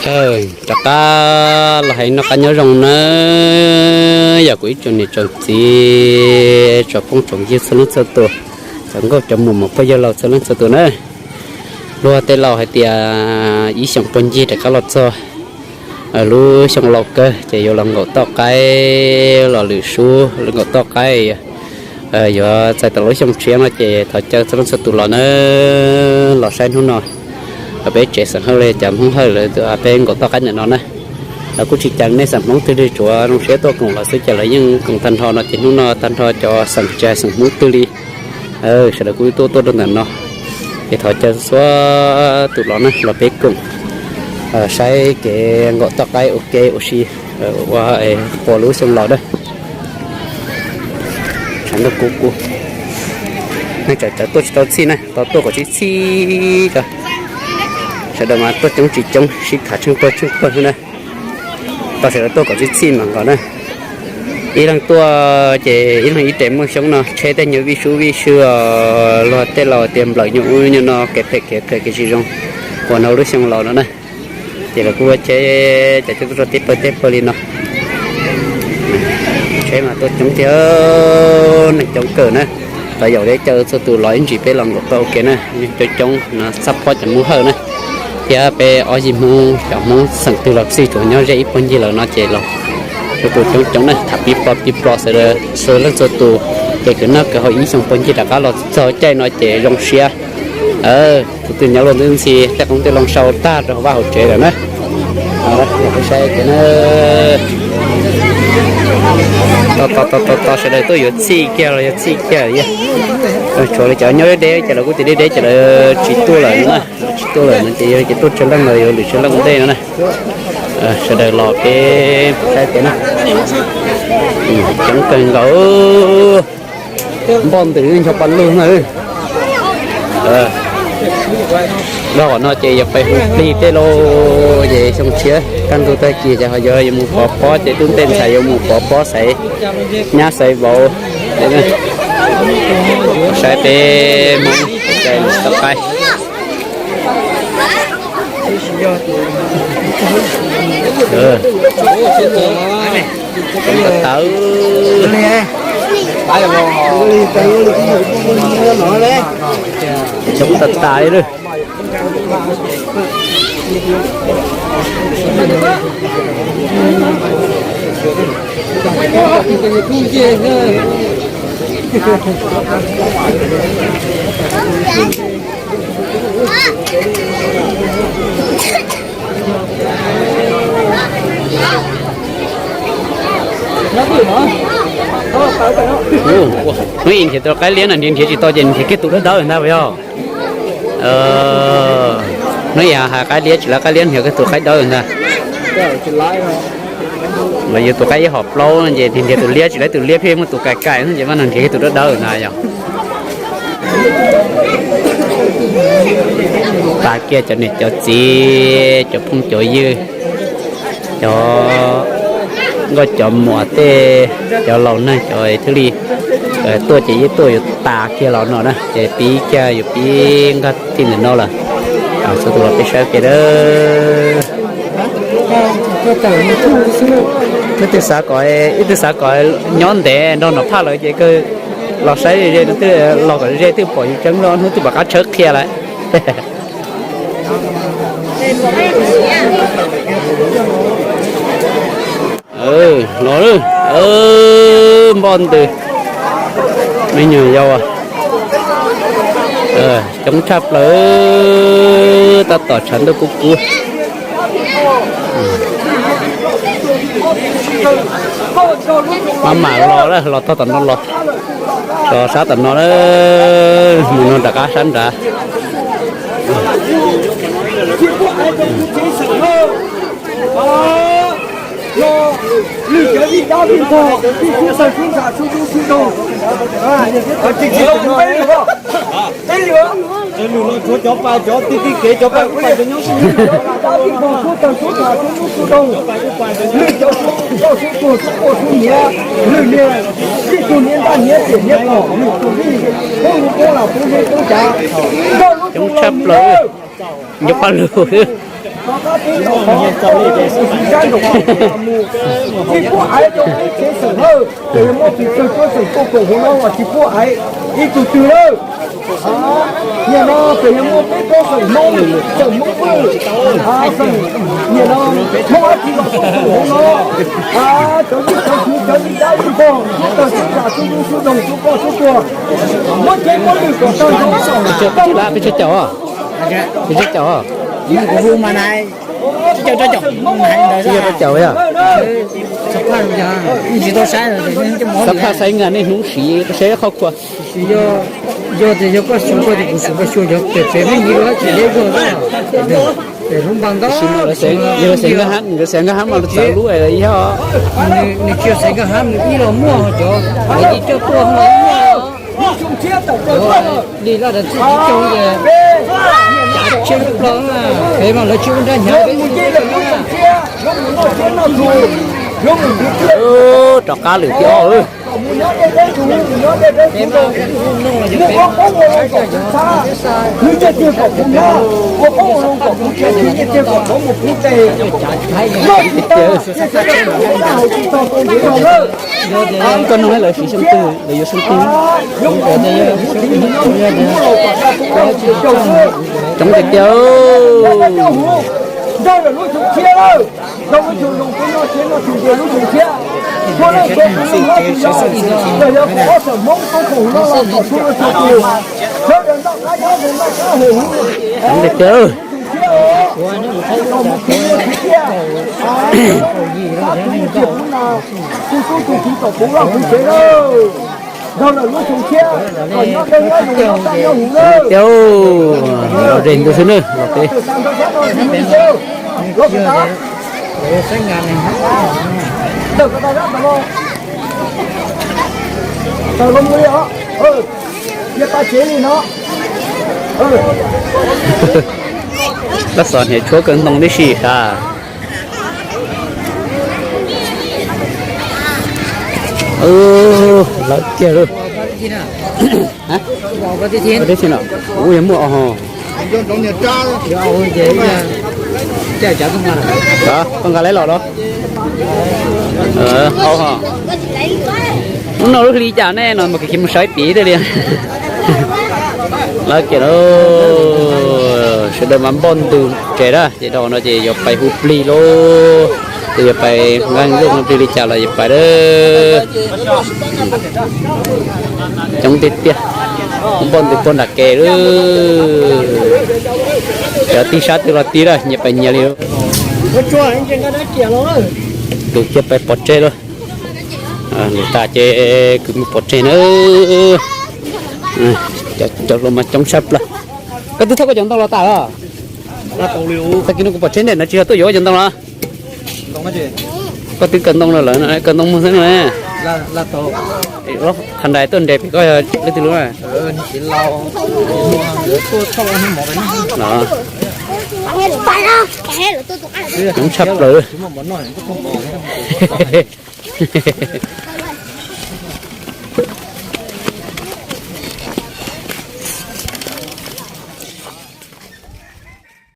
Rov qab los hais noj qab nyob zoo nawb, yog kuv ib tsoom niam tsoom txiv, tsoom phooj tsoom ywg txhua leej txhua tus, cov nkauj cov muam, muam phooj ywg laus txhua leej txhua tus na. Luag tej laus hais tias ib xyoos puag ncig rov qab los txog lub xyoo laus kawg ces yuav los nkaum toj qaib los lwm sub, los nkaum toj qaib yuav txais tau lub xyoo tshiab no ces thov caw txhua leej txhua tus los na, los saib hnub no peb tsev xeem Hawj los yog cov Hmoob Hawj lawv peb nkaum toj qaib ntawm no na. Lawv kuj tsis cas nej xeem Hmoob twg li, tsuav zoo siab tuaj koom los xwb ces lawv yeej koom tag nrho no ces hnub no tag nrho cov xeem tsis hais xeem Hmoob twg li, sawv daws kuj tuaj tuaj rau ntawm no. Ces thov caw txhua tus los na, los peb koom saib kev nkaum toj qaib ua ke ua si ua qhua lub xyoo laus na. Tshav ntuj kub kub, neeg tsawm tsawv tuaj tsis tau txhij na, tau tuaj kom txhij txhij tso. Sawv daws mas tuaj coob tsis coob sib tham tsheej pawg tsheej pawg na. Tau sawv daws tuaj kom txhij txhij mas nkaus na. Ib leeg tuaj ces ib leeg ib tes muaj xyoob no, tsheb tej nyuag vij sub vij sw os, luag tej laus tias nplawm nyuag ub nyuag no kev phem kev phem kev tsis zoo uas no lub xyoo laus no na. Ces lawv kuj ua tsheb cov coob tuaj rau tib pawg tib pawg li no. Tsheb mas tuaj coob thiab, neeg coob kawg na. Thov yaum thiab caw txhua tus los ib ntsis peb los nkaum toj ua ke na, coob coob no txhaj pob cov Hmoob Hawj na, thiab peb ob yig Hmoob cov Hmoob xeem twg los xij tsuas nyob ze ib puag ncig lawm no ces los txhua tus coob coob na, tham pib plo pib plo sawv daws txhua leej txhua tus, ces kwv noj kwv haus ib xyoos puag ncig rov qab los txog caij no ces zoo siab. Tus twg nyob luag ntxhi ntxhi tej qoob tej loo sau tag rau hauv vaj hauv tsev lawm na. Saib kev na, to to to to sawv daws tuaj yuav txhij kiag los yog txhij kiag. Tshuav li cov nyob deb deb ces lawv kuj tias deb deb ces lawv tsis tuaj lawm no na. Tsis tuaj lawm no ces yog ces tuaj tsawg leej los yuav lwm tsawg leej ua ntej no na. Sawv daws los peb saib kev na. Coob kawg nkaus. Npoj ntws ncho pa lug na. Dhau qhov no ces yuav pais hu plig tej lauj, ces xyoo tshiab kaj ntug tag kis ces ho yuav yuav mus pov pob ces tub ntej ntxhais yuav mus pov pob xaiv nyab xaiv vauv. Saib peb Hmoob cais lwm toj qaib. Tawv, coob tas tas li. Hnub ib nrhiav tus qaib liab no nrhiav nrhiav tsis tau ces nrhiav kiag tus dawb dawb ntag puas yog? Hnub ib hais qaib liab tsis lawv qaib liab nrhiav kiag tus qaib dawb ntag. Los yog tus qaib ib hom plaub no ces nrhiav tus liab tsis lawv tus liab pheej muaj tus kais kais no ces mas nrhiav kiag tus dawb dawb ntag yog. Tas kiag cov niam cov txiv, cov phooj cov ywg, cov nkauj cov muam tej, cov laus neeg cov thiaj li tuaj ces yeej tuaj yuav tas kiag los no na ces pib kiag yuav pib nqag tij ntawm no lawm. Txhua tus los peb saib kiag dawb. Ib tug xav kom, ib tug xav kom nyob ntev nrog Nom Phaj lawm ces kawg los saib ze, los kom ze twb pom yus tseeb loj hnub twb pom qab tshawb qhia lawm. Los, npoj ntws, me nyuam yaus, coob tshaj plaws, tab tom tshav ntuj kub kub. Maj mam los, los txog tom no los, tso sab tom no, mus no rov qab sab nrad. Lwm no tshuav cov pais, cov tij tij kev, cov pais kuj pais cov nyob, coob tshaj plaws, nyob paj lug xwb. Tsis puab aiv rau ib tsev xeem lawm, pem yuav muaj tus tsawg tuab xeem tuaj koom hauv no los tsis puab aiv ib tug twg lawm. Nim no pem yuav muaj peb tuab xeem Hmoob, xeem Hmoob Vwj, xeem, nim no Hmoob dab tsi los tuaj koom hauv no. Cov yij cov kwv, cov yij dab yij pog, tawg tub zam tub ntuj tub doog tub poj tub tuag, muab cev muab lwm kom tag nrho. Peb tsawg caum, peb tsawg caum. Yog, xav phaj saib nkag nej hnub siv saib qhov kua. Yog tias yog koj xyuas koj ces kuv xyuas koj xyuas yog pem pem me ntsis lawm tsis yog zog. Pem lub npas ntau, yog xav nkag hab, nkawd xav nkag hab mas lawv txawv lub ib yog. Nws tsis yog xav nkag hab, nws ib los muaj cov lawv yeej coj tuaj no. Li laj dav txij tsis coob ces tshav tshiab lub plab, pem mas lawv tsis ua nraj hnyav. Rov qab lwm thib ob. Koj nug lawv siv xyoo twg, lawv yuav xyoo twg. Coob tiag tiag. Coob tiag tiag. Tiag, los ze ntu xwb na los peb. Tab tom niam tshuab kaw ntoo tib si has. Lawv kiag lawm. Kuv yog muaj os. Koj nqa lawv los los. Lub no lub hli cas nej no mas kuv cia mus saib tid thiaj li. Lawv kiag lawm, sawv daws mas npoj ntws tsev na, ces dhau no ces yuav pais hu plig lauj. Ces yuav pais nqa nplooj plig li cas los yuav pais lawm. Coob tiag tiag, npoj ntws puag nram kev lawm. Cov tij sab twg los tij lawm, nyias pais nyias li. Tus kiag pais pov tseg lawm. Lwm tas ces kuv mus pov tseg na. Cov hluas mas coob sab plaws. Koj twb thauj koj cov ntoo los tas los? Tag kis no kuv pom tsheb nram no tsis yog tuaj yuav koj cov ntoo los? Koj twb kaw ntoo los lawm, kaw ntoo muag xwb no. Qhav nrais tuaj nres pem koj yog leej twg lub? Coob tshaj plaws.